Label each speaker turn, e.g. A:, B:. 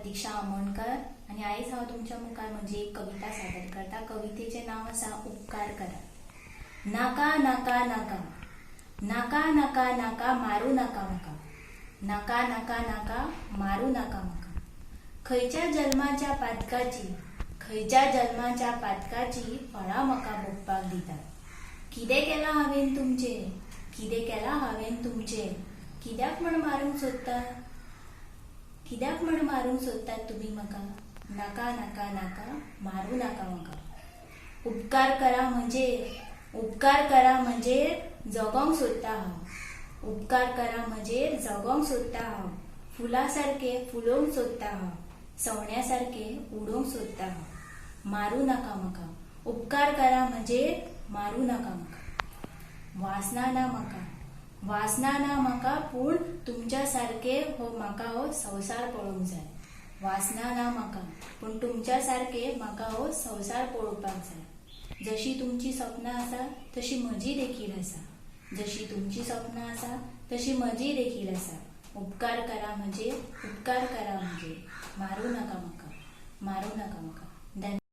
A: प्रतीक्षा आमोणकर आनी आयज हांव तुमच्या मुखार म्हजी एक कविता सादर करता. कवितेचें नांव आसा उपकार करा. नाका नाका नाका, नाका नाका नाका, मारूं नाका म्हाका, नाका नाका नाका, मारूं नाका म्हाका. खंयच्या जल्माच्या पातकाची, खंयच्या जल्माच्या पातकाची फळां म्हाका भोगपाक दितात. कितें केलां हांवें तुमचें, कितें केलां हांवें तुमचें, कित्याक म्हण मारूंक सोदता, कित्याक म्हण मारूंक सोदतात तुमी म्हाका. नाका नाका नाका, मारूं नाका म्हाका. उपकार करा म्हजेर, उपकार करा म्हजेर, जगोंक सोदता हांव. उपकार करा म्हजेर, जगोंक सोदता हांव. फुलां सारकें फुलोवंक सोदता हांव, सवण्या सारकें उडोवंक सोदता हांव. मारूं नाका म्हाका, उपकार करा म्हजेर, मारूं नाका म्हाका. वासना ना म्हाका, वासना ना म्हाका, पूण तुमच्या सारके हो म्हाका हो संवसार पळोवंक जाय. वासना ना म्हाका, पूण तुमच्या सारके म्हाका हो संवसार पळोवपाक जाय. जशी तुमची सपनां आसा तशी म्हजी देखील आसा, जशी तुमची सपनां आसा तशी म्हजी देखील आसा. उपकार करा म्हजेर, उपकार करा म्हजेर, मारूं नाका म्हाका, मारूं नाका म्हाका. धन्यवाद.